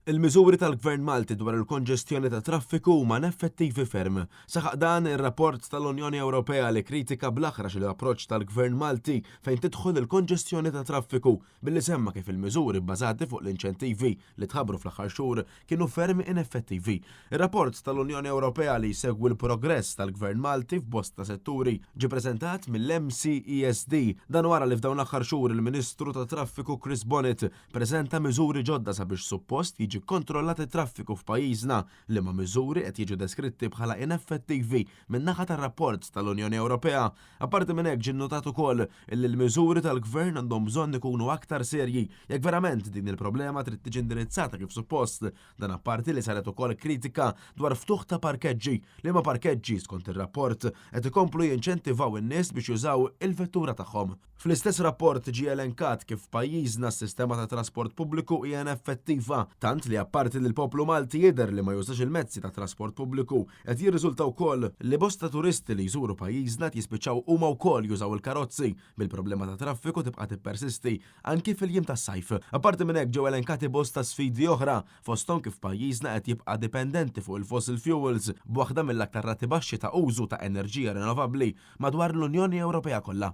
Il-miżuri tal-Gvern Malti dwar il-konġestjoni tat-traffiku huma ineffettivi ferm. Saħaq dan ir-rapport tal-Unjoni Ewropea li kritika bl-aħrax l-approċċ tal-Gvern Malti fejn tidħol il-konġestjoni tat-traffiku billi semma kif il-miżuri bbażati fuq l-inċentivi li tħabbru fl-aħħar xhur kienu ferm ineffettivi. Ir-rapport tal-Unjoni Ewropea li jsegwi l-progress tal-Gvern Malti f'bosta setturi ġie preżentat mill-MCESD. Dan wara li f'dawn l-aħħar xhur il-Ministru tat-Traffiku Chris Bonett preżenta miżuri ġodda sabiex suppost jiġi kkontrollat it-traffiku f'pajjiżna, liema miżuri qed jiġu deskritti bħala ineffettivi min-naħa tar-rapport tal-Unjoni Ewropea. Apparti minn hekk ġie nnotat ukoll illi l-miżuri tal-Gvern għandhom bżonn ikunu aktar serji jekk verament din il-problema trid tiġi indirizzata kif suppost. Dan apparti li saret ukoll kritika dwar ftuħ ta' parkeġġi, liema parkeġġi, skont ir-rapport, qed ikomplu jinċentivaw in-nies biex jużaw il-vettura tagħhom. Fl-istess rapport ġie elenkat kif f'pajjiżna s-sistema ta' trasport pubbliku hija ineffettiva, tant li apparti li l-poplu Malti jidher li ma jużax il-mezzi ta' trasport pubbliku, qed jirriżulta wkoll li bosta turisti li jżuru pajjiżna qed jispiċċaw huma wkoll jużaw il-karozzi, bil-problema ta' traffiku tibqa' tippersisti anki fil-jiem tas-sajf. Apparti minn hekk ġew elenkati bosta sfidi oħra, fosthom kif pajjiżna qed jibqa' dipendenti fuq il-fossil fuels b'waħda mill-aktar rati baxxi ta' użu ta' enerġija rinnovabbli madwar l-Unjoni Ewropea kollha.